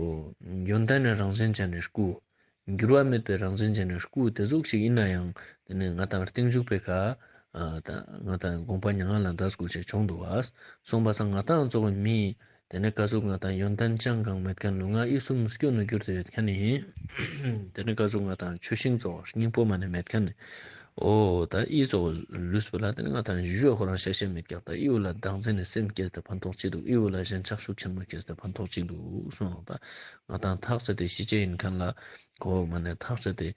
ཡོན་ཏན་ནི་རང་བཞིན་ཅན་ནི་སྐུ། འགྱུར་བ་མེད་པའི་རང་བཞིན་ཅན་ནི་སྐུ་དེ་ཟུག་ཞིག་ཡིན་ན་ཡང་དེ་ནི་ང་ཏང་རྟིང་མཇུག་པའི་ཁ་ཨ་ད་ང་ཏང་དགོངས་པ་མྱ་ངན་ལས་འདས་དགོས་ཤེས་བྱུང་འདུག་བ། སོང་པ་སང་ང་ཏང་ཚོ་མི་དེ་ནི་ཀ་ཟུག་ང་ཏང་ཡོན་ཏན་ཅང་གང་མེད་མཁན་ལུས་ངག་ཡིད་གསུམ་སྐྱོན་དུ་གྱུར་ཏེ་ཡོད་མཁན་ནི། དེ་ནི་ཀ་ཟུག་ང་ཏང་ཆུ་ཤིང་ཚོ་སྙིང་པོ་མ་ནེ་མེད་མཁན་ནི། འོ་ད་ཨི་ཚོ་ལུས་པོ་ལ་དེ་ནི་ང་ཏང་ཞུ་ཁོ་རང་ཤ་ཤེས་མེད་ཀྱག། ད་ཨི་བོ་ལ་བདག་འཛིན་ནི་སེམས་སྐྱེས་ཏེ་ཕན་ཐོགས་ཅིག་འདུག། ཨི་བོ་ལ་ཞེན་ཆགས་ཤུགས་ཆེན་མོ་སྐྱེས་ཏེ་ཕན་ཐོགས་ཅིག་འདུག་གསུངས་ནོག། ད་ང་ཏང་ཐག་ཆད་དེ་ཤི་ཅེས་ཡིན་མཁན་ལ་གོ་མ་ནེ་ཐག་ཆད་དེ་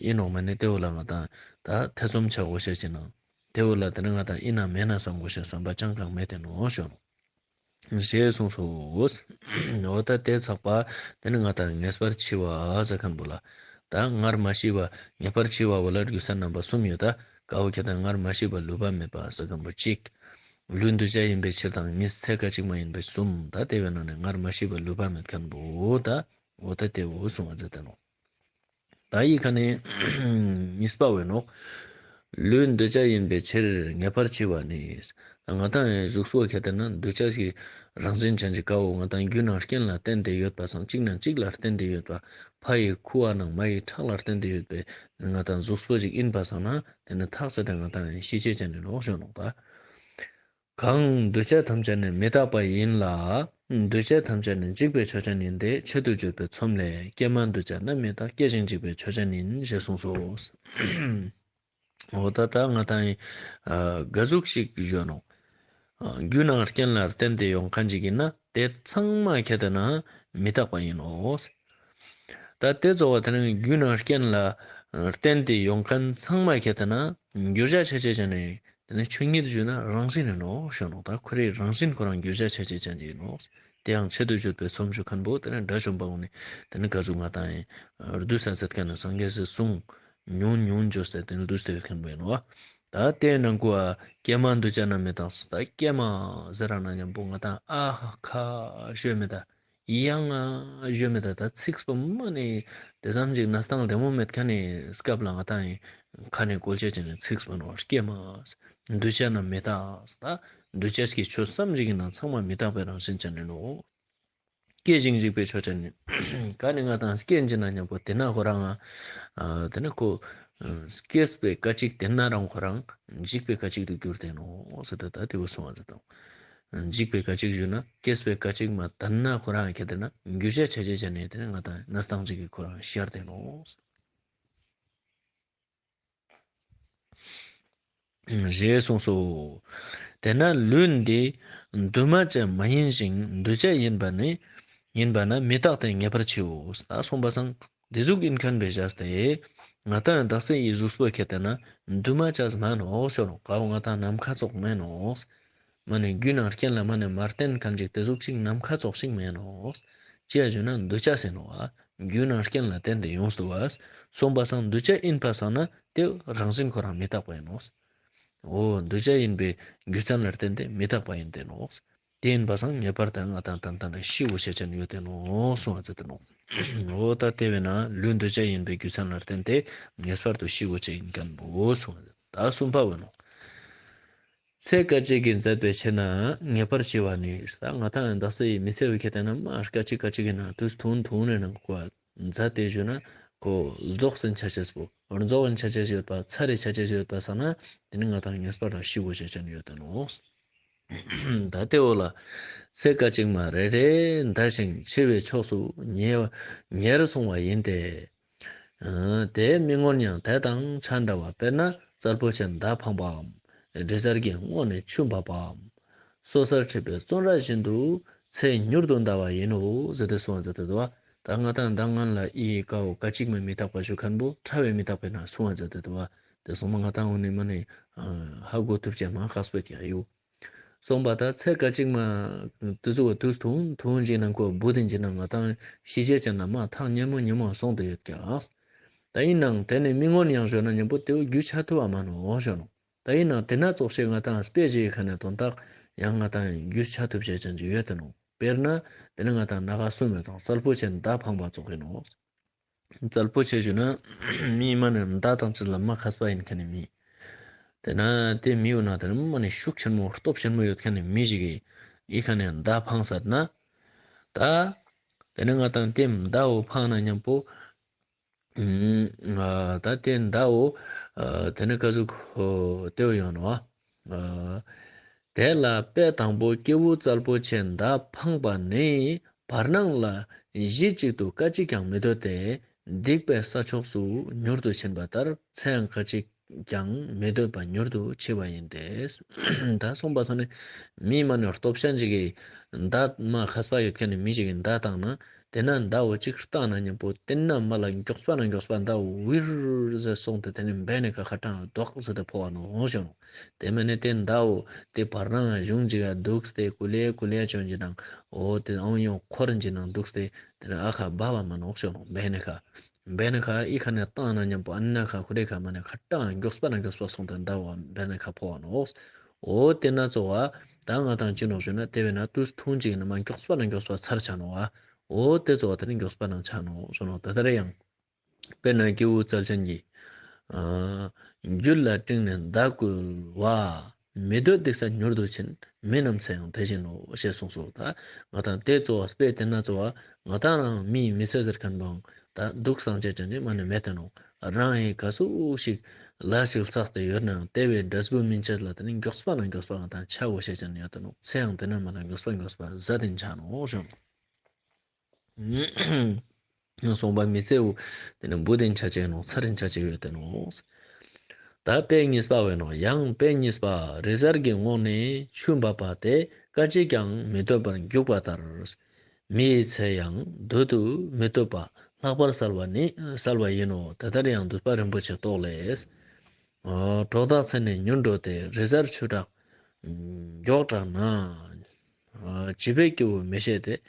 ཨིན་ནོག་མ་ནེ་དེ་བོ་ལ་ང་ཏང་ད་ཐེ་ཚོམ་ཆ་དགོས་ཤེས་ཅིག་ནང་དེ་བོ་ལ་དེ་ནི་ང་ཏང་ཨིན་ན་མེད་ན་བསམ་དགོས་ཤེས་བསམ་པ་ཅང་གང་མེད་དེ་ནོག་ཞུ་ནོག། ཞེས་གསུངས་སོ། འོ་ད་དེ་ཚགས་པ་དེ་ནི་ང་ཏང་ངེས་པར་འཆི་བ་ཟེར་མཁན་པོ་ལ། ད་སྔར་མ་ཤི་བ་ངེས་པར་འཆི་བ་བོ་ལ་རྒྱུ་མཚན་རྣམ་པ་གསུམ་ཡོད། ད་ཀ་བོ་ཁྱེར་ཏེ་སྔར་མ་ཤི་བ་ལུས་པ་མེད་པ་ཟེར་མཁན་པོ་གཅིག། ལུས་འདུས་བྱས་ཡིན་པའི་ཕྱིར་དང་གཉིས། ཚེ་སྐད་ཅིག་མ་ཡིན་པའི་གསུམ། ད་དེ་བོའི་ནང་ནས་སྔར་མ་ཤི་བ་ལུས་པ་མེད་མཁན་པོ་ད་འོ་ད་དེ་བོ་གསུངས་པ་མཛད་དེ་ནོག། ད་ཡི་ཁ་ནས་གཉིས་པ་བོ་ནོག། ལུས་འདུས་བྱས་ཡིན་པའི་ཕྱིར་ངེས་པར་འཆི་བ་ནི། ད་ང་ཏང་ཡང་གཟུགས་པོ་ཁྱེར་ཏེ་ན་འདུས་བྱས་ཀྱི་རང་བཞིན་ཅན་གྱི་ཀ་བོ་ང་ཏང་རྒྱུ་ནང་རྐྱེན་ལ་བརྟེན་ཏེ་ཡོད་པ་སང་གཅིག་ནང་གཅིག་ལ་བརྟེན་ཏེ་ཡོད་པ་ཕ་ཡི་ཁུ་བ་ནང་མ་ཡི་ཁྲག་ལ་བརྟེན་ཏེ་ཡོད་པའི་ང་ཏང་གཟུགས་པོ་ཞིག་ཡིན་པ་སང་ན་དེ་ནི་ཐག་ཆད་དེ་ང་ཏང་ཡང་ཤི་ཅེས་ཅན་ནི་ནོག་ཞུ་ནོག་ད། གང་འདུས་བྱས་ཐམས་ཅད་ནི་མི་རྟག་པ་ཡིན་ལ། འདུས་བྱས་ཐམས་ཅད་ནི་འཇིག་པའི་ཆོས་ཅན་ཡིན་ཏེ། ཆེད་དུ་བརྗོད་པའི་ཚོམས་ལས། སྐྱེས་མ་འདུས་བྱས་རྣམས་མི་རྟག། སྐྱེ་ཞིང་འཇིག་པའི་ཆོས་ཅན་ཡིན། ཞེས་གསུངས་སོ། འོ་ད་ད་ང་ཏང་ཡིན་ཨ་ག་ཟུག་ཞིག་ཞུ་ནོག། ཨ་རྒྱུ་ནང་རྐྱེན་ལ་བརྟེན་ཏེ་ཡོང་མཁན་ཅིག་ཡིན་ན་དེ་ཚང་མ་ཁྱེར་ཏེ་ན་མི་རྟག་པ་ཡིན་ནོག། ད་དེ་གཙོ་བོ་དེ་ནི་རྒྱུ་ནང་རྐྱེན་ལ་བརྟེན་ཏེ་ཡོང་མཁན་ཚང་མ་ཁྱེར་ཏེ་ན་འགྱུར་བྱ་ཆ་ཅེས་ཅན་ནི་དེ་ནི་ཆོས་ཉིད་ཞུ་ན་རང་བཞིན་ཡིན་ནོག་ཞུ་ནོག། ད་ཁོ་རའི་རང་བཞིན་ཁོ་རང་འགྱུར་བྱ་ཆ་ཅེས་ཅན་ཅིག་ཡིན་ནོག། དེ་ཡང་ཆེད་དུ་བརྗོད་པའི་ཚོམས་ཞུ་མཁན་པོ་དེ་ནི་དགྲ་བཅོམ་པ་གུན་ནི་དེ་ནི་ག་ཟུག་ང་ཏང་ཡིན་བསྡུས་ས་མཛད་མཁན་ནི་སངས་རྒྱས་སི་གསུང་ཉུང་ཉུང་བརྗོད་དེ་དེ་ནི་བསྡུས་ཏེ་ཡོད་མཁན་པོ་ཡིན་ནོག། ད་དེ་ནང་ཁུལ་ཨ་སྐྱེས་མ་འདུས་བྱས་རྣམས་མི་རྟག། ད་སྐྱེས་མ་ཟེར་ར་ན་མཉམ་པོ་ང་ཏང་ཨ་ཧ་ཁ་ཞུ་མི་ད། ཡང་ཨ་ཞུ་མི་ད། ད་ཚིག་པོ་མ་ནེ་དེ་ཙམ་ཅིག་གནས་སྟངས་བདེ་མོ་མེད་མཁན་ནི་སྐབས་ལ་ང་ཏང་ཡིན་ཁ་ནས་བཀོལ་ཅེས་ཅན་ནི་ཚིག་པོ་ནོག། སྐྱེས་མ་འདུས་བྱས་རྣམས་མི་རྟག། ད་འདུས་བྱས་ཀྱི་ཆོས་ཙམ་ཞིག་ཡིན་ན་ཚང་མ་མི་རྟག་པའི་རང་བཞིན་ཅན་ནི་ནོག། སྐྱེ་ཞིང་འཇིག་པའི་ཆོས་ཅན་ནི། ག་ནས་ང་ཏང་སྐྱེ་ཡིན་ན་མཉམ་པོ་དེ་ན་ཁོ་རང་ཨ་དེ་ནི་ཁོ་སྐྱེས་པའི་སྐད་ཅིག་དེ་ན་རང་ཁོ་རང་འཇིག་པའི་སྐད་ཅིག་ཏུ་གྱུར་ཏེ་ནོག་ཟེར་ཏེ་ད་དེ་བོ་གསུངས་པ་མཛད་དེ་ནོག། འཇིག་པའི་སྐད་ཅིག་ཞུ་ན་སྐྱེས་པའི་སྐད་ཅིག་མ་དེ་ན་ཁོ་རང་ཁྱེར་ཏེ་ན་འགྱུར་བྱ་ཆ་ཅེས་ཅན་ནི་དེ་ནི་ང་ཏང་གནས་སྟངས་ཅིག་གི་ཁོ་རང་ཤར་ཏེ་ནོག། ཞེས་གསུངས་སོ། དེས་ན་ལུས་འདི་འདུས་མ་བྱས་མ་ཡིན་ཞིང་འདུས་བྱས་ཡིན་པ་ནི་ཡིན་པ་ན་མི་རྟག་སྟེ་ངེས་པར་འཆིའོ། ད་གསུངས་པ་སང་དེ་ཟུག་ཡིན་མཁན་བོའི་ཞག་སྟེ་ང་ཏང་བདག་སྲིད་ཡི་གཟུགས་པོ་ཁྱེར་ཏེ་ན་འདུས་མ་བྱས་མན་ནོག་ཞུ་ནོག། ཀ་བོ་ང་ཏང་ནམ་མཁའ་ཙོགས་མན་ནོག། མ་ནེ་རྒྱུ་ནང་རྐྱེན་ལ་མ་ནེ་མ་བརྟེན་མཁན་ཅིག་དེ་ཟུག་ཅིག་ནམ་མཁའ་ཙོགས་ཤིག་མན་ནོག། ཅི་ཡ་ཞུ་ན་འདུས་བྱས་ཟེར་ནོག་པ། རྒྱུ་ནང་རྐྱེན་ལ་བརྟེན་ཏེ་ཡོངས་སུ་འདུ་བ། གསུངས་པ་སང་འདུས་བྱས་ཡིན་པ་སང་ན་དེ་རང་བཞིན་ཁོ་རང་མི་རྟག་པ་ཡིན་ནོག། འོ་འདུས་བྱས་ཡིན་པའི་རྒྱུ་མཚན་ལ་བརྟེན་ཏེ་མི་རྟག་པ་ཡིན་ཏེ་ནོག། དེ་ཡིན་པ་སང་ངེས་པར་དུ་ང་ཏང་ཏན་ཏན་ལ་ཤི་དགོས་ཤེས་ཅན་ཡོད་དེ་ནོག་གསུངས་པ་མཛད་དེ་ནོག། འོ་ད་དེ་བས་ན་ལུས་འདུས་བྱས་ཡིན་པའི་རྒྱུ་མཚན་ལ་བརྟེན་ཏེ་ངེས་པར་དུ་ཤི་དགོས་ཅེས་ཡིན་མཁན་བོ་གསུངས་པ་མཛད་དེ་ད་གསུམ་པ་བོ་ནོག། ཚེ་སྐད་ཅིག་གིས་འཛད་པའི་ཕྱིར་ན་ངེས་པར་འཆི་བ་ནི། ད་ང་ཏང་བདག་སྲིད་ཡི་མི་ཚེ་བོ་ཁྱེར་ཏེ་ན་མ་སྐད་ཅིག་སྐད་ཅིག་གི་ནང་དུས་ཐུང་ཐུང་ནས་ནང་ཁོ་འཛད་དེ་ཞུ་ན་ཁོ་རྫོགས་ཟིན་ཆ་ཅེས་པོ་རྫོགས་ཡིན་ཆ་ཅེས་ཡོད་པ་ཚར་རེ་ཆ་ཅེས་ཡོད་པ་སང་ན་དེ་ནི་ང་ཏང་ངེས་པར་ར་ཤི་དགོས་ཤེས་ཅན་ཡོད་དེ་ནོག། ད་དེ་བོ་ལ་ཚེ་སྐད་ཅིག་མ་རེ་རེ་འདས་ཤིང་འཆི་བའི་ཕྱོགས་སུ་ཉེ་ཉེར་སོང་བ་ཡིན་ཏེ། དེའི་མི་སྔོན་ཡང་དེ་དང་ཆ་འདྲ་བ། དཔེར་ན་རྩལ་པོ་ཆེན་མདའ་འཕངས་པའམ། འབྲི་གསར་གྱི་སྔོན་ནས་ཆུ་འབབ་པའམ། སོ་སོར་འཁྲུལ་པའི་བཙོན་ར་བཞིན་དུ་ཚེ་མྱུར་དུ་འདའ་བ་ཡིན་ནོ་ཟེར་ཏེ་གསུངས་པ་མཛད་དེ་འདུག་པ། ད་ང་ཏང་མདང་སྔོན་ལ་ཨི་ཀ་བོ་སྐད་ཅིག་མ་མི་རྟག་པ་ཞུ་མཁན་བོ་ཕྲ་བའི་མི་རྟག་པའི་ནང་གསུངས་པ་མཛད་དེ་འདུག་པ། དེ་སོང་མ་ང་ཏང་འོ་ནི་མ་ནི་ཧ་གོ་ཐུབ་ཅེས་མ་ཁག་པོ་ཡོད། སོང་པ་ད་ཚེ་སྐད་ཅིག་མ་དུས་ཚོད་དུས་ཐུང་ཐུང་ཞིག་ནང་ཁོ་བུད་དེ་འཇིག་ན་ང་ཏང་ཤི་ཅེས་ཅན་ན་མ་ཐག་ཉེ་མོ་ཉེ་མོ་སོང་སྟེ་ཡོད་ཀྱག། ད་ཡིན་ནའང་དེ་ནི་མི་སྔོན་ཡང་ཞུ་ན་མཉམ་པོ་དེ་བོ་རྒྱུ་ཆ་ཐུབ་པ་མ་ནོག་ཞུ་ནོག། ད་ཡིན་ནའང་དེ་ན་ཙོགས་ཤིག་ང་ཏང་དཔེ་ཞིག་གི་ཁ་ནས་དོན་དག་ཡང་ང་ཏང་རྒྱུ་ཆ་ཐུབ་ཅེས་ཅན་ཅིག་ཡོད་དེ་ནོག། དཔེར་ན་དེ་ནི་ང་ཏང་ན་ག་གསུམ་མེད་དང་རྩལ་པོ་ཆེན་མདའ་འཕངས་པ་ཙོགས་ཡིན་ནོག། རྩལ་པོ་ཆེ་ཞུ་ན་མི་མ་ནི་མདའ་དང་ཅི་ལ་མ་མཁས་པ་ཡིན་མཁན་ནི་མི། དེ་ན་དེ་མི་འོ་ན་དེ་ནི་མ་ནི་ཤུགས་ཆེན་མོ་སྟོབས་ཆེན་མོ་ཡོད་མཁན་ནི་མི་ཞིག་གིས་ཨི་ཁ་ནས་མདའ་འཕངས་ཟེར་ན། ད་དེ་ནི་ང་ཏང་དེ་མདའ་བོ་འཕངས་ན་མཉམ་པོ་ ཨ་ད་དེ་མདའ་བོ་ཨ་དེ་ནི་ཀ་ཟུག་ཨོ་དེ་བོ་ཡོང་ནོག་ཨ་དེ་ལ་དཔེ་དང་པོ་སྐྱེས་བུ་གསལ་པོ་ཆེ་མདའ་འཕངས་པ་ནི་བར་སྣང་ལ་གཞི་གཅིག་ཏུ་སྐད་ཅིག་ཀྱང་མི་སྡོད་དེ། སྡིག་པའི་ས་ཕྱོགས་སུ་མྱུར་དུ་ཕྱིན་པ་ལྟར་ཚེ་ཡང་སྐད་ཅིག་ཀྱང་མི་སྡོད་པ་མྱུར་དུ་འཆི་བ་ཡིན་ཏེ། ད་གསུངས་པ་སང་ནི་མི་མ་ནི་སྟོབས་ཅན་ཅིག་གི་མདའ་མ་མཁས་པ་ཡོད་མཁན་ནི་མི་ཞིག་གི་མདའ་བཏང་ན། དེ་ན་མདའ་བོ་གཅིག་བཏང་ན་མཉམ་པོ་དེ་ན་མ་ལ་མགྱོགས་པ་ན་མགྱོགས་པ་མདའ་བོ་ཝིར་ཟེར་སོང་སྟེ་དེ་ནི་འབད་ནི་ཁ་ཁ་ཏང་རྡོག་ཟེར་ཏེ་ཕོག་པ་ནོག་ཞུ་ནོག་དེ་མ་ནི་དེ་མདའ་བོ་དེ་བར་སྣང་གཞུང་ཅིག་ག་འདུག་སྟེ་ཀུ་ལེ་ཀུ་ལེ་བྱོན་གྱི་ནང་འོ་དེ་ཨང་ཡོང་འཁོར་གྱི་ནང་འདུག་སྟེ་དེ་ནི་ཨ་ཁ་འབབ་པ་མ་ནོག་ཞུ་ནོག་འབད་ནི་ཁ། འབད་ནི་ཁ་ཨི་ཁ་ནས་བཏང་ན་མཉམ་པོ་ཨ་ན་ཁ་ཁུ་རེ་ཁ་མ་ནི་ཁ་ཏང་མགྱོགས་པ་ན་མགྱོགས་པ་སོང་སྟེ་མདའ་བོ་འབད་ནི་ཁ་ཕོག་པ་ནོག་འོ་དེ་ན་ཙོགས་པ་ད་ང་དང་ཅི་ནོག་ཞུ་ན་དེ་བས་ན་དུས་ཐུང་ཅིག་ན་མ་མགྱོགས་པ་ན་མགྱོགས་པ་ཚར་ཆ་ནོག་འོ་དེ་ཙོགས་པ་དེ་ནི་མགྱོགས་པ་ན་ཆ་ནོག་ཞུ་ནོག་ད་ལྟ་རེ་ཡང་དཔེར་ན་སྐྱེས་བུ་རྩལ་ཅན་གྱིས། ཨ་རྒྱུད་ལ་སྤྲིང་ནས་མདའ་བསྐུལ་བ། མི་སྡོད་སྡིག་ས་མྱུར་དུ་ཕྱིན། མི་རྣམས་ཚེ་ཡང་དེ་བཞིན་ནོ། ཞེས་གསུངས་སོ། ད་ང་དང་དེ་ཙོགས་པ་དཔེ་དེ་ན་ཙོགས་པ་ང་དང་རང་མིའི་མི་ཚེ་ཟེར་མཁན་པོའང་ད་སྡུག་སང་ཅེས་ཅན་ཅིག་མ་ནི་མེད་དེ་ནོག་རང་ཡི་ག་ཟུག་ཞིག་ལས་ཤིག་བསགས་ཏེ་ཡོད་ནའང་དེ་བས་འབྲས་བུ་སྨིན་ཅེས་ལ་དེ་ནི་མགྱོགས་པ་ན་མགྱོགས་པ་ང་དང་ཆ་དགོས་ཤེས་ཅན་ཡོད་དེ་ནོག་ཚེ་ཡང་དེ་ན་མ་ལ་མགྱོགས་པ་མགྱོགས་པ་ཟད་དེ་ཆ་ནོག་ཞུ་ནོག་གསུངས་པ་མི་ཚེའོ། དེ་ནི་བུ་དེན་ཆ་ཅེས་ནོག་ཚ་རིན་ཆ་ཅེས་ཡོད་དེ་ནོག་ད་དཔེ་གཉིས་པ་བས་ནོག་ཡང་དཔེ་གཉིས་པ། རི་གཟར་གྱི་ངོགས་ནས་ཆུ་འབབ་པ་དེ་སྐད་ཅིག་ཀྱང་མི་སྡོད་པར་རྒྱུག་པ་ལྟར། མིའི་ཚེ་ཡང་སྡོད་དུ་མི་བཏུབ་པ་ལྷག་པར་གསལ་བ་ནི་གསལ་བ་ཡིན་ནོ། དེ་ལྟར་ཡང་འདུས་པ་རིན་པོ་ཆེ་རྟོགས་ལས། ཨ་གྲོགས་དག་ཚེ་ནི་མྱུར་འགྲོ་སྟེ། རི་གཟར་ཆུ་དྲག་མགྱོགས་དྲགས་ན། ཨ་བྱིས་པའི་སྐྱེ་བོ་མི་ཤེས་ཏེ།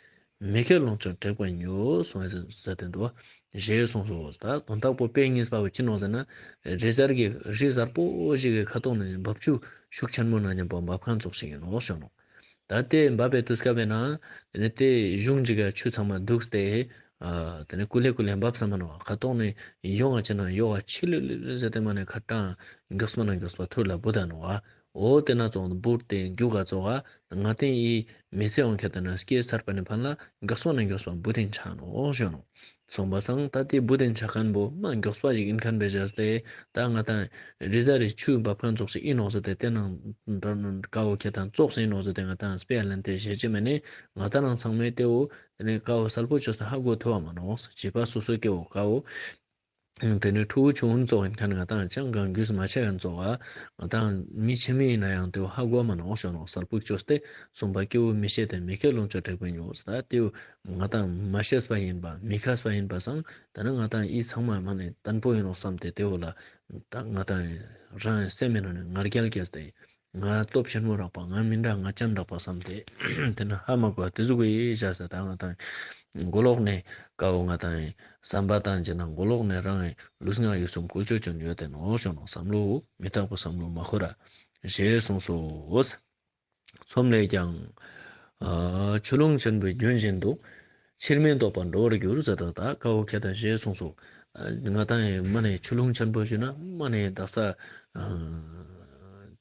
མི་ཁའི་ལོངས་སྤྱོད་དྲེགས་པ་ཉིད་གསུངས་ཟེར་ཏེ་འདུག་པ། ཞེས་གསུངས་སོ། ད་དོན་དག་པོ་དཔེ་གཉིས་པ་བོ་ཅི་ནོག་ཟེར་ན། རི་གཟར་གྱི་རི་གཟར་པོ་ཞིག་གི་ཁ་ཐོག་ནས་འབབ་ཆུ་ཤུགས་ཆེན་མོ་ན་མཉམ་པོ་འབབ་མཁན་ཙོགས་ཤིག་ཡིན་ནོག་ཞུ་ནོག་ད་དེ་འབབ་པའི་དུས་སྐབས་པའི་ནང་དེ་ནི་དེ་གཞུང་ཅིག་ག་ཆུ་ཚང་མ་འདུག་སྟེ། ཨ་དེ་ནི་ཀུ་ལེ་ཀུ་ལེ་འབབ་ས་མ་ནོག་ཁ་ཐོག་ནས་ཡོང་བ་ཅི་ན་ཡོང་བ་ཆི་ལི་ལི་ལི་ཟེར་ཏེ་མ་ནི་ཁ་ཏང་མགྱོགས་པ་ན་མགྱོགས་པ་ཐུར་ལ་བུད་ད་ནོག་འོ་དེ་ན་ཙོགས་བུད་དེ་རྒྱུག་ག་ཙོགས་ང་དེ་ཡི་མི་ཚེ་འོང་ཁྱེར་ཏེ་ན་སྐྱེས་ཚར་པ་ནི་ཕན་ལ་མགྱོགས་པ་ན་མགྱོགས་པ་བུ་དེན་ཆ་ནོག་ཞུ་ནོག་གསུངས་པ་སང་ད་དེ་བུ་དེན་ཆ་མཁན་པོ་མ་མགྱོགས་པ་ཞིག་ཡིན་མཁན་པའི་བྱས་ཏེ། ད་ང་དང་རི་གཟར་རི་ཆུ་འབབ་མཁན་ཙོགས་ཤིག་ཡིན་ནོག་ཟེར་ཏེ་དེ་ནང་ཀ་བོ་ཁྱེར་ཏེ་ཙོགས་ཤིག་ཡིན་ནོག་ཟེར་ཏེ་ང་དང་དཔེ་ལེན་ཏེ་ཞེ་ཅི་མ་ནི་ང་དང་རང་ཚང་མས་དེ་བོ་དེ་ནི་ཀ་བོ་གསལ་པོ་ཅོས་ཏེ་ཧ་གོ་ཐུབ་པ་མ་ནོག་བྱིས་པ་སོ་སོ་སྐྱེ་བོ་ཀ་བོ། དེ་ནི་ཕྲུ་གུ་ཆུང་ངུན་ཙོགས་ཡིན་མཁན་ང་དང་ཅང་གང་རྒྱུས་མ་ཆེ་མཁན་ཙོགས་ང་དང་མི་ཆེ་མི་ཡིན་ན་ཡང་དེ་བོ་ཧ་གོ་མ་ནོག་ཞུ་ནོག་གསལ་པོ་ཅོས་ཏེ་གསུངས་པ་སྐྱེ་བོ་མི་ཤེས་ཏེ། མི་ཁའི་ལོངས་སྤྱོད་དྲེགས་པ་ཉིད་ད་དེ་བོ་ང་དང་མ་ཤེས་པ་ཡིན་པ་མི་མཁས་པ་ཡིན་པ་སང་ད་ནི་ང་དང་ཨི་ཚང་མ་མ་ནི་བརྟན་པོ་ཡིན་ནོག་བསམ་སྟེ་དེ་བོ་ལ་ད་ང་དང་རང་སེམས་མི་ནང་ནས་ང་རྒྱལ་སྐྱེས་ཏེ། ང་སྟོབས་ཆེན་མོ་རག་པ་ང་མི་འདྲ་ང་ཅན་རག་པ་བསམ་སྟེ་དེ་ན་ཧ་མ་གོ་དེ་ཟུག་གི་བྱས་ཏེ་ད་ང་དང་མགོ་ལོག་ནས་ཀ་བོ་ང་དང་བསམ་པ་བཏང་ཅེ་ན་མགོ་ལོག་ནས་རང་ལུས་ངག་ཡིད་གསུམ་བཀོལ་སྤྱོད་ཅན་ཡོད་དེ་ནོག་ཞུ་ནོག་བསམ་བློ་མི་རྟག་པའི་བསམ་བློ་མ་འཁོར་ར་ཞེས་གསུངས་སོ། མཚམས་ལས་ཀྱང་། ཨ་ཆུ་ཀླུང་ཆེན་པོའི་རྒྱུན་བཞིན་དུ། ཕྱིར་མི་ལྡོག་པར་འགྲོ་བར་འགྱུར་ཟེར་ཏེ་ད་ཀ་བོ་ཁྱེར་ཏེ་ཞེས་གསུངས་སོ། ང་དང་ཡི་མ་ནི་ཆུ་ཀླུང་ཆེན་པོ་ཞུ་ན་མ་ནི་དག་ས་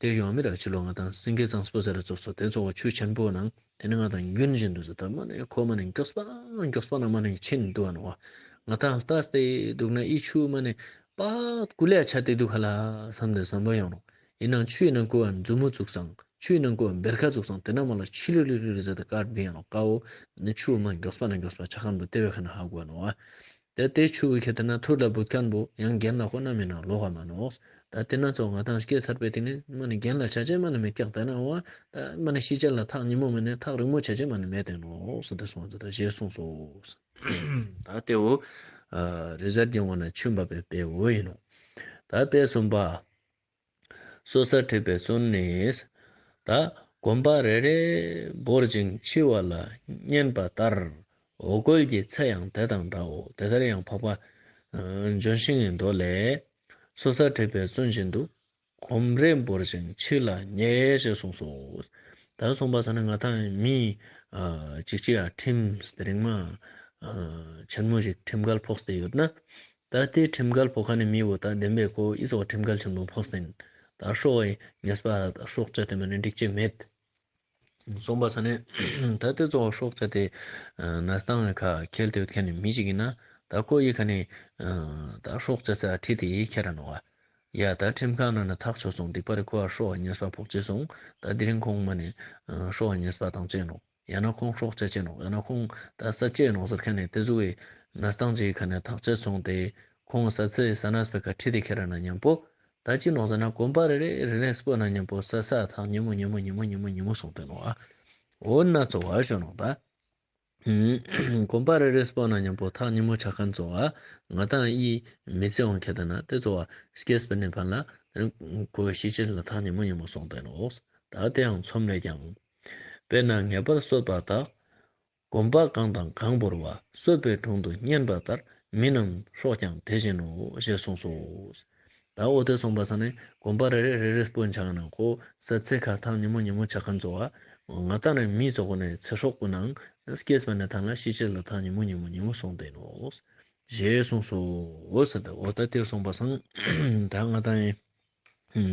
དེ་ཡོང་མི་ར་ཆུ་ཀླུང་ང་དང་སེང་གེ་གཙང་པོ་ཟེར་ཙོགས་སོ་དེ་ཙོགས་ཆུ་ཆེན་པོ་ནང་དེ་ནི་ང་དང་རྒྱུན་བཞིན་དུ་ཟེར་ད་མ་ནི་ཁོ་མ་ནི་མགྱོགས་པ་མགྱོགས་པ་ན་མ་ནི་ཕྱིན་འདུག་ཨ་ནོག་ང་དང་ལྟ་སྟེ་འདུག་ན་ཨི་ཆུ་མ་ནི་པ་ཀུ་ལེ་ཆ་སྟེ་འདུག་ག་ལ་བསམ་སྟེ་བསམ་པ་ཡོང་ནོག་ཡིན་ནའང་ཆུའི་ནང་ཀུ་བ་མཛུབ་མོ་བཙུགས་སང་། ཆུའི་ནང་ཀུ་བ་བེར་ཀ་བཙུགས་སང་དེ་ན་མ་ལ་ཆི་ལི་ལི་ལི་ལི་ཟེར་ཏེ་ཀར་བི་ཡང་ནོག་ཀ་བོ། ནི་ཆུ་མ་མགྱོགས་པ་ན་མགྱོགས་པ་ཆ་མཁན་པོ་དེ་བས་ཁ་ན་ཧ་གོ་ནོག་ཨ། དེ་དེ་ཆུ་བོ་ཁྱེར་ཏེ་ན་ཐུར་ལ་བུད་མཁན་པོ་ཡང་རྒན་ལ་ཁོ་ན་མེད་ན་ལོག་ག་མ་ནོག་ད་དེ་ན་ཙོགས་ང་དང་སྐྱེས་ཚར་པའི་དེ་ནི་མ་ནི་རྒན་ལ་ཆ་ཅེས་མ་ནི་མེད་ཀྱག་དེ་ན་བ། ད་མ་ནི་ཤི་ཅེས་ལ་ཐག་ཉེ་མོ་མེད་ན་ཐག་རིང་མོ་ཆ་ཅེས་མ་ནི་མེད་དེ་ནོག་ཟེར་ཏེ་གསུངས་ཟེར་ཏེ་ཞེས་གསུངས་སོ། ད་དེ་བོ། ཨ་རི་གཟར་གྱི་ངོས་ན་ཆུ་འབབ་པའི་དཔེ་བོ་ཡིན་ནོག་ད་དཔེ་གསུམ་པ། སོ་སོར་ཐེག་པའི་བརྩོན་ནི། ད་གོམ་པ་རེ་རེ་བོར་ཞིང་འཆི་བ་ལ་བསྙེན་པ་ལྟར། འོ་སྐོལ་གྱི་ཚེ་ཡང་དེ་དང་འདྲའོ། དེ་ལྟར་ཡང་འཕགས་པ་ལྗོན་ཤིང་གི་མདོ་ལས། སོ་སོར་ཐེག་པའི་བརྩོན་བཞིན་དུ། གོམ་རེ་བོར་ཞིང་འཆི་ལ་བསྙེན་ཞེས་གསུངས་སོ། ད་གསུངས་པ་ས་ནི་ང་དང་མི་ཅིག་ཅིག་ཡ་ཁྲིམས་དེ་རིང་མ་ཆེན་མོ་ཞིག་ཁྲིམས་འགལ་ཕོག་སྟེ་ཡོད་ན། ད་དེ་ཁྲིམས་འགལ་ཕོག་མཁན་ནི་མི་བོ་ད་བདེན་པའི་ཁོ་ཨི་ཙོགས་ཁྲིམས་འགལ་ཆེན་མོ་ཕོག་སྟེ་ད་སྲོག་གི་ཉེས་པ་སྲོག་བཅད་དེ་མ་ནི་འགྲིག་ཅེས་མེད། གསུངས་པ་ས་ནི་ད་དེ་ཙོགས་སྲོག་བཅད་དེ་ན་སྟངས་ལ་ཁ་ཁྱེར་ཏེ་ཡོད་མཁན་ནི་མི་ཞིག་ཡིན་ན་ད་ ད་ཁོ་ཡི་ཁ་ནེ་ད་སྲོག་བཅད་ས་ཁྲིད་དེ་ཡི་ཁྱེར་ར་ནོག་ཡ། ད་ཁྲིམས་ཁང་ནང་ནེ་ཐག་ཆོད་སོང་། དེ་པར་ཁོ་ཨ་སྲོག་ག་ཉེས་པ་ཕོག་ཅེས་སོང་། ད་དེ་རིང་ཁོང་མ་ནེ་སྲོག་ག་ཉེས་པ་བཏང་ཅེས་ནོག་ཡང་ན་ཁོང་སྲོག་བཅད་ཅེས་ནོག་ཡང་ན་ཁོང་ད་བསད་ཅེས་ནོག་ཟེར་ཁན་ནི་དེ་ཟུག་གི་གནས་སྟངས་ཅིག་གི་ཁ་ནེ་ཐག་ཆོད་སོང་སྟེ་ཁོང་བསད་ཚེ་ས་ནས་པེ་ཁ་ཁྲིད་དེ་ཁྱེར་ར་ན་མཉམ་པོ། ད་ཅི་ནོག་ཟེར་ན་གོམ་པ་རེ་རེ་རེ་རེ་སྤོ་ན་མཉམ་པོ་ས་ས་ཐག་ཉེ་མོ་ཉེ་མོ་ཉེ་མོ་ཉེ་མོ་ཉེ་མོ་སོང་སྟེ་ནོག་ཨ། འོ་ན་ཚོ་བ་ཞོ་ནོག་ད། གོམ་པ་རེ་རེ་སྤོ་ན་མཉམ་པོ་ཐག་ཉེ་མོ་ཆ་ཁན་ཚོ་བ་ང་དང་ཡི་མི་ཚེ་འོང་ཁྱེར་ཏེ་ན་དེ་ཚོ་བ་སྐྱེས་པའི་ནེ་ཕན་ལ་ཁོའི་ཤི་ཆེད་ལ་ཐག་ཉེ་མོ་ཉེ་མོ་སོང་སྟེ་ནོག་ད་དེ་ཡང་ཚོམས་ལས་ཀྱང་། དཔེར་ན་ངེས་པར་གསོད་པ་དག་གོམ་པ་གང་དང་གང་བོར་བ། གསོད་པའི་དྲུང་དུ་བསྙེན་པ་ལྟར། མི་རྣམས་སྲོག་ཀྱང་དེ་བཞིན་ནོ། ཞེས་གསུངས་སོ། ད་འོ་དེ་གསུངས་པ་ས་ནེ་གོམ་པ་རེ་རེ་རེ་རེ་སྤོན་ཆ་ན་ཁོ་ས་ཚེ་ཁ་ཐག་ཉེ་མོ་ཉེ་མོ་ཆ་ཁན་ཚོ་བ་ང་དང་ནི་མི་ཚོ་གོ་ནེ་ཚེ་སྲོག་པོ་ནང་སྐྱེས་པ་ནེ་ཐང་ལ་ཤི་ཆེད་ལ་ཐག་ཉེ་མོ་ཉེ་མོ་ཉེ་མོ་སོང་སྟེ་ནོག་ཞེས་གསུངས་སོ། འོ་ས་ད་འོ་ད་དེ་གསུངས་པ་སང་ད་ང་དང་ཡི་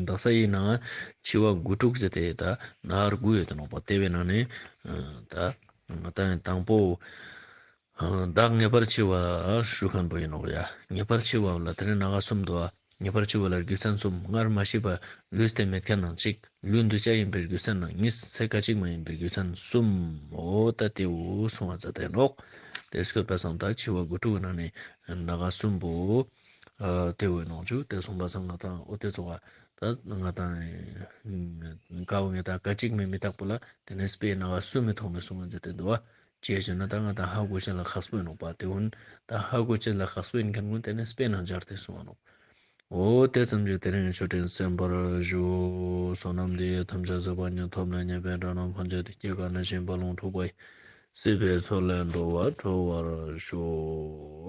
དག་ས་ཡི་ནང་འཆི་བ་དགུ་ཕྲུགས་ཟེར་ཏེ་ད་ན་དགུ་ཡོད་དེ་ནོག་པ། དེ་བའི་ནང་ནེ་ད་ང་དང་དང་པོ་བདག་ངེས་པར་འཆི་བ་ཞུ་ཁན་པོ་ཡིན་ནོག་ཡ། ངེས་པར་འཆི་བ་ལ་དེ་ནེ་ན་ག་གསུམ་འདུག་ཨ། ངེས་པར་འཆི་བ་ལ་རྒྱུ་མཚན་གསུམ། སྔར་མ་ཤི་བ་ལུས་ཏེ་མེད་ཁན་ནང་གཅིག་ལུས་འདུ་བྱ་ཡིན་པའི་རྒྱུ་མཚན་ནང་གཉིས། ཚེ་སྐད་ཅིག་མ་ཡིན་པའི་རྒྱུ་མཚན་གསུམ། འོ་ད་དེའུ་གསུང་བ་མཛད་དེ་ནོག་དེ་སྐྱོད་པ་སང་ད་འཆི་བ་དགུ་ཕྲུགས་ནང་ནེ་ན་ག་གསུམ་པོ། ཨ་དེ་བོ་ནོག་ཅུ་དེ་གསུངས་པ་སང་ང་དང་འོ་དེ་ཚོ་བ་ད་ང་དང་ཀ་བོ་ངེ་ད་སྐད་ཅིག་མའི་མི་རྟག་པོ་ལ་དེ་ནེ་དཔེ་ན་ག་གསུམ་མི་ཐོག་ནེ་གསུང་བ་མཛད་དེ་འདུག་བ། ཅི་ཞེ་ན་ད་ང་དང་ཧ་གོ་ཅེས་ལ་ཁག་པོ་ཡིན་ནོག་པ། དེ་བོ་ད་ཧ་གོ་ཅེས་ལ་ཁག་པོ་ཡིན་ཁན་གུན་དེ་ནེ་དཔེ་ནང་སྦྱར་ཏེ་གསུང་བ་ནོག་འོ་དེ་ཙམ་གྱིས་དེ་རིང་ཆོས་འབྲེལ་གསན་པར་ཞུ། བསོད་ནམས་འདི་ཡིས་ཐམས་ཅད་གཟིགས་པ་ཉིད། ཐོབ་ནས་ཉེས་པའི་དགྲ་རྣམས་ཕམ་བྱས་ཏེ། སྐྱེ་རྒ་ན་འཆིའི་རྦ་ཀློང་འཁྲུགས་པ་ཡི། སྲིད་པའི་མཚོ་ལས་འགྲོ་བ་སྒྲོལ་བར་ཤོག